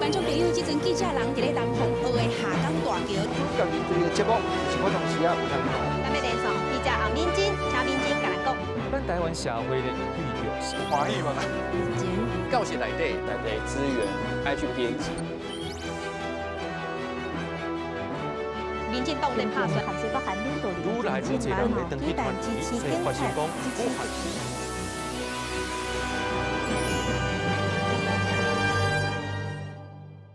觀眾朋友，這陣記者人佇咧南風澳的下港大橋。今日這個節目是我同時啊有通講。咱欲連線記者洪敏珍，請敏珍共咱講。咱台灣社會咧對著是歡喜嘛？教學內底內底資源愛去編輯。民進黨咧拍算，愈來愈濟人會轉去團體，所以發現講武漢。